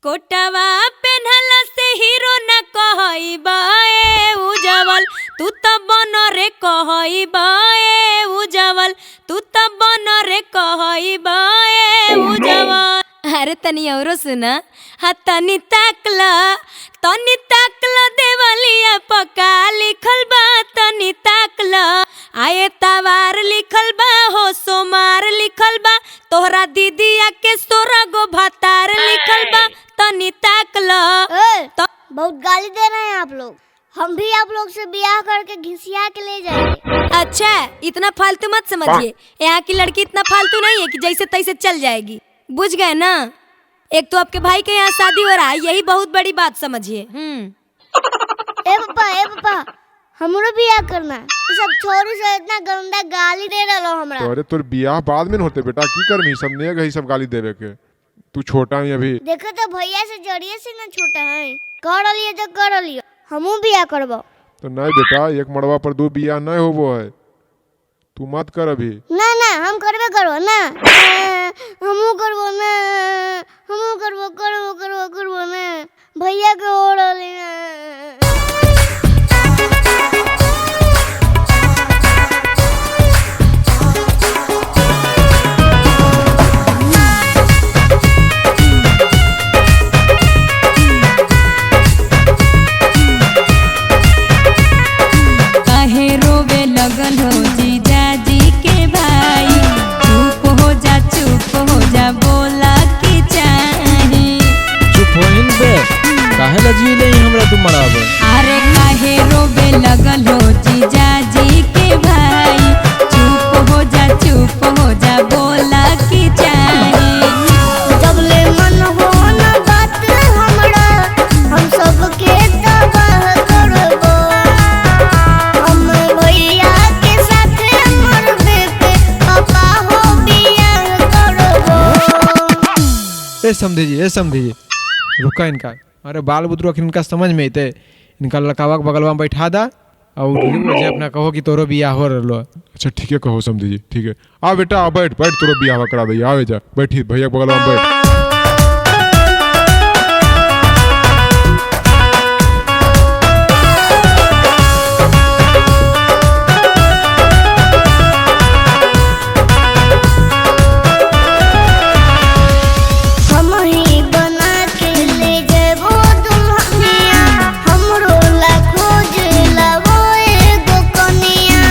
कोटवा पेन्हला से हीरो न कहइबा ए उजवल, तू त बन रे कहइबा ए उजवल, तू त बन रे कहइबा ए उजवल। अरे तनी औरो सुना। हा तनी ताकला, तनी ताकला देवलिया पका लिखल बा, तनी ताकला आए तवार लिखल बा हो सोमार लिखल बा, तोहरा दीदिया के सोरा गो भातार लिखल बा, तनी ताकला। ए, बहुत गाली दे रहे हैं आप लोग। हम भी आप लोग से ब्याह करके घिसिया के ले जाएंगे। अच्छा इतना फालतू मत समझिए, यहाँ की लड़की इतना फालतू नहीं है कि जैसे तैसे चल जाएगी, बुझ गए ना। एक तो आपके भाई के यहाँ शादी हो रहा है, यही बहुत बड़ी बात समझिए। ए पापा, ए पापा, हमरो बियाह करना है। ई सब छोरू से इतना गंदा गाली दे रहा हमरा। तो अरे तोर बियाह बाद में न होते बेटा, की करमी सब ने गई सब गाली देवे के, तू छोटा ही अभी। देखो तो भैया से जरिए से ना छोटा है, कर लिए तो कर लियो, हमू बियाह करबो। तो नहीं बेटा, एक मड़वा पर दो बियाह नहीं होबो है, तू मत कर अभी। ना ना हम करबे करबो ना, हमू करबो ना, हमू करबो करबो करबो करबो ना, भैया के हो रहली ना। काहे रोवे लगल हो जीजाजी के भाई, चुप हो जा चुप हो जा बोला की चाही। चुप होइन बे, काहे लजीले ही हमरा तू मराबे। अरे काहे रोवे लगल हो जीजाजी के भाई, चुप हो जा चुप हो जा बोला की चाही। जब ले मन हो ना बात हमरा, हम सबके तबाह करबो, हम भैया के साथ मरबे पे पापा हो बियाह करबो। ए समझी जी, ए समझी जी, रुका इनका। अरे बाल बुतरू अखन इनका समझ में अइते, इनका लड़कावा के बगलवा में बैठा दा और जे अपना कहो कि तोरो बियाह हो रहलो। अच्छा ठीक है कहो समझी जी, ठीक है। आ बेटा आ बैठ बैठ, तोरो बियाह करा दे, आवे जा बैठी भैया के बगलवा में बैठ। हम ही बना के ले जेबो दुल्हनिया, हमरो ला खोज लावो एगो कनिया।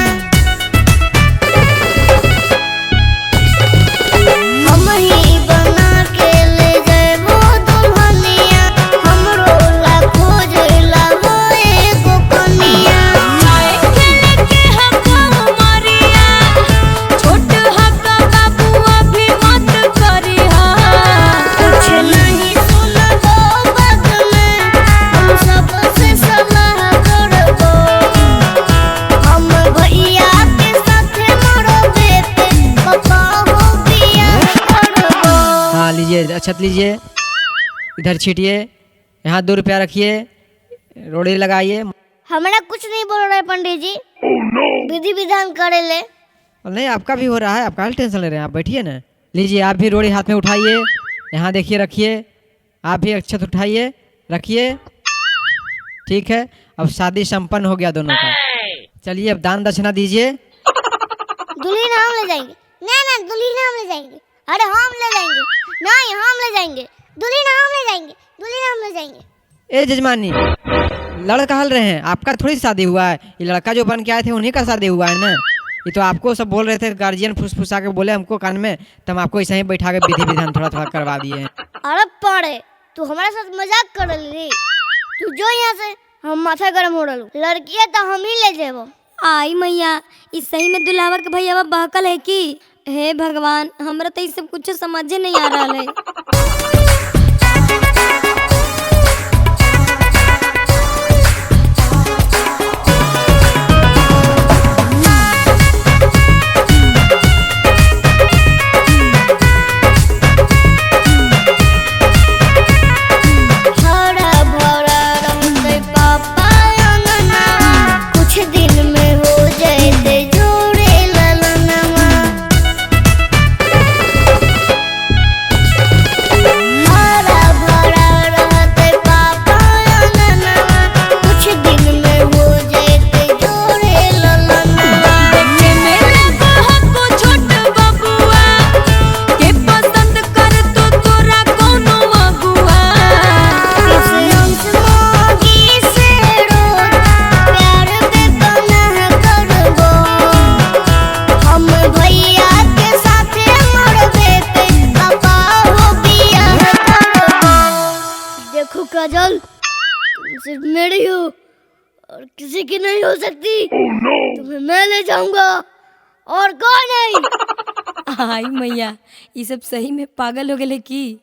हम ही बना के ले जेबो दुल्हनिया, हमरो ला खोज लावो एगो कनिया। आए खेले के हको मरिया, छोट हका बाबू अभी मत करिहा। कुछ नहीं सुनबो बाद में, हम सबसे सलाह करबो, हम भैया के साथ मरबे पे पापा हो बियाह करबो। हाँ लीजिए, अक्षत लीजिए, इधर छीटिए, यहाँ 2 रुपया रखिए, रोड़ी लगाइए। हमरा कुछ नहीं बोल रहे पंडित जी। विधि विधान करे ले। और नहीं आपका भी हो रहा है, आप काहे टेंशन ले रहे हैं, आप बैठिए ना। लीजिए आप भी रोड़ी हाथ में उठाइए, यहाँ देखिए रखिए, आप भी अक्षत उठाइए रखिए। ठीक है, अब शादी संपन्न हो गया दोनों का। चलिए अब दान दक्षिणा दीजिए। दुल्हन हम ले जाएंगे। ना ना दुल्हन हम ले जाएंगे। अरे हम ले जाएंगे, नहीं हम ले जाएंगे, दुल्हन हम ले जाएंगे, दुल्हन हम ले जाएंगे। ए जजमानी, लड़का हल रहे हैं, आपका थोड़ी शादी हुआ है, ये लड़का जो बन के आए थे उन्हीं का शादी हुआ है ना। ये तो आपको सब बोल रहे थे, गार्जियन फुसफुसा के बोले हमको कान में, तो हम आपको ऐसे ही बैठा के विधि विधान थोड़ा थोड़ा करवा दिए हैं। अरे पड़े, तू हमारे साथ मजाक कर रही, तू जो यहाँ से, हम माथा गर्म हो रहा। लड़कियाँ तो हम ही ले जेबो। आई मैया, इस सही में दुल्हावा के भैया बहकल है की? हे भगवान, हमरा तो ई सब कुछ समझे नहीं आ रहा है। हरा भरा रंगते पापा अंगना, कुछ दिन में हो जाते जोड़े ललनवा। और किसी की नहीं हो सकती। तुम्हें मैं ले जाऊंगा और कोई नहीं। आई मैया, ये सब सही में पागल हो गए की।